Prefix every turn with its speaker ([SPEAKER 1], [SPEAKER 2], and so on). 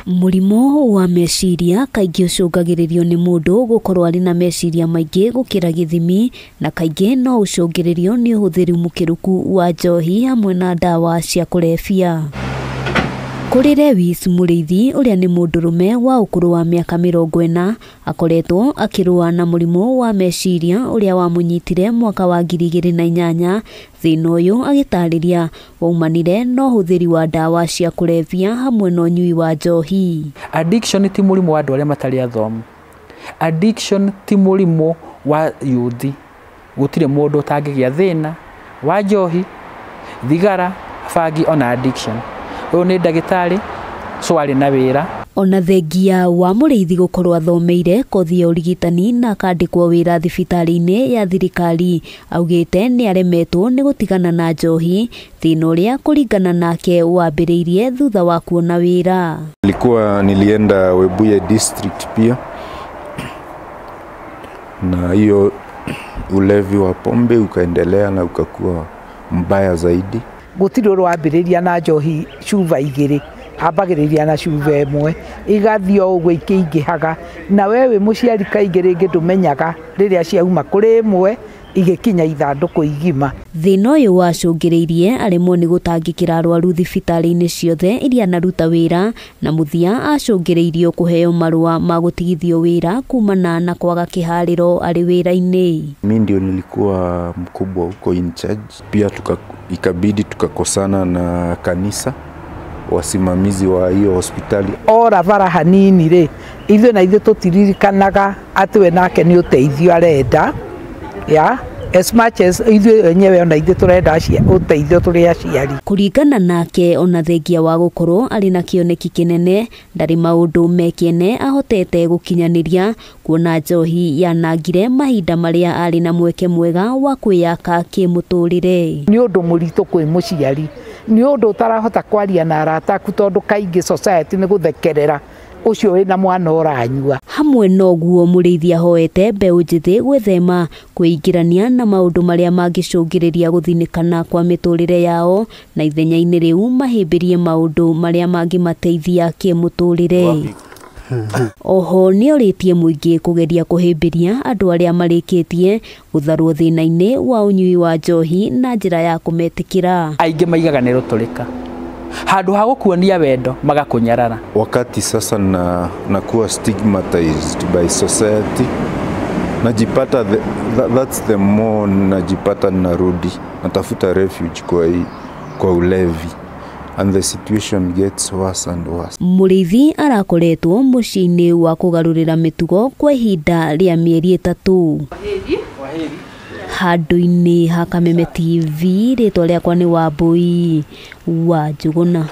[SPEAKER 1] Mũrimũ wa meciria kaingĩ ũcũngagĩrĩrio nĩ mũndũ gũkorwo arĩ na meciria maingĩ gũkĩra gĩthimi, na kaingĩ no ũcũngĩrĩrio nĩ ũhũthĩri mũkĩrũku wa njohi hamwe na ndawa cia kũrebia. Kũrĩ Lewis Mũrĩithi ũrĩa nĩ mũndũrũme wa ũkũrũ wa mĩaka 40 akoretwo akĩrũa na mũrimũ wa meciria ũrĩa wamũnyitire mwaka wa 2008. Thĩna ũyũ agĩtarĩria waumanire na ũhũthĩri wa ndawa cia kũrebia hamwe na ũnyui wa njohi.
[SPEAKER 2] Addiction ti mũrimũ wa andũ arĩa matarĩ athomu. Addiction ti mũrimũ wa yuthi. Gũtirĩ mũndũ ũtangĩgĩa thĩna wa njohi, thigara, bangi ona addiction. Ũyũ nĩ ndagĩtarĩ, so arĩ na wĩra.
[SPEAKER 1] Ona thengia wa Mũrĩithi gũkorwo athomeire kothi ya ũrigitani na akandĩkwo wĩra thibitarĩ-inĩ ya thirikari, augĩte nĩ aremetwo nĩ gũtigana na njohi, thĩna ũrĩa kũringana nake wambĩrĩirie thutha wa kuona wĩra.
[SPEAKER 3] Nilienda Webuye district pia, na hiyo ulevi wa pombe ukaendelea na ukakuwa mbaya zaidi.
[SPEAKER 4] Gũtirĩ ũrwambĩrĩria na njohi cuba igĩrĩ, ambagĩrĩria na cuba ĩmwe, igathiĩ o ũguo ikĩingĩhaga, na we wĩ mũciari kaingĩ rĩngĩ ndũmenyaga rĩrĩa ciauma kũrĩ ĩmwe igĩkinya ithandũkũ igima.
[SPEAKER 1] Thĩna ũyũ wacũngĩrĩirie aremwo nĩ gũtangĩkĩra arwaru thibitarĩ-inĩ ciothe iria anaruta wĩra, na mũthia acũngĩrĩirio kũheo marũa ma gũtigithio wĩra kumana na kwaga kĩharĩro arĩ wĩra-inĩ.
[SPEAKER 3] Mimi ndio nilikuwa mkubwa huko in charge. Pia ikabidi tukakosana na kanisa, wasimamizi wa hiyo hospitali.
[SPEAKER 4] Ora bara hanini rĩ, ithuĩ na ithuĩ tũtiririkanaga atĩ we nake nĩ ũteithio arenda. Yeah, as much as ithuĩ wenyewe ona ithuĩ tũrenda ũteithio tũrĩ aciari.
[SPEAKER 1] Kũringana nake, ona thengia wa gũkorwo arĩ na kĩoneki kĩnene, ndarĩ maũndũ me kĩene ahotete gũkinyanĩria, kuona njohi yanangire mahinda marĩa arĩ na mweke mwega wa kwĩyaka kĩmũtũrĩre.
[SPEAKER 4] Nĩ ũndũ mũritũ kwĩ mũciari, nĩ ũndũ ũtarahota kwaria na arata aku tondũ kaingĩ society nĩ gũthekerera ũcio wĩna mwana ũranyua.
[SPEAKER 1] Hamwe noguo Mũrĩithi ahoete mbeũ njĩthĩ gwĩthema kwĩingĩrania na maũndũ marĩa mangĩcũngĩrĩria gũthinĩkana kwa mĩtũrĩre yao, na ithenya-inĩ rĩu mahĩmbĩrie maũndũ marĩa mangĩmateithia kĩmũtũrĩre. Oho nĩorĩtie mũingĩ kũgeria kũhĩmbĩria andũ arĩa marĩkĩtie gũtharwo thĩna-inĩ wa ũnyui wa njohi na njĩra ya kũmetĩkĩra.
[SPEAKER 2] Aingĩ maigaga nĩ rũtũrĩka, handũ ha gũkuonia wendo magakũnyarara.
[SPEAKER 3] Wakati sasa nakuwa stigmatized by society, najipata that's the more najipata narudi natafuta refuge kwa ulevi, and the situation gets worse and worse.
[SPEAKER 1] Mũrĩithi arakoretwo mũciĩ-inĩ wa kũgarũrĩra mĩtugo kwa ihinda rĩa mĩeri 3. Handũ-inĩ ha Kameme TV, rĩtwa rĩakwa nĩ Wambui wa Njũgũna.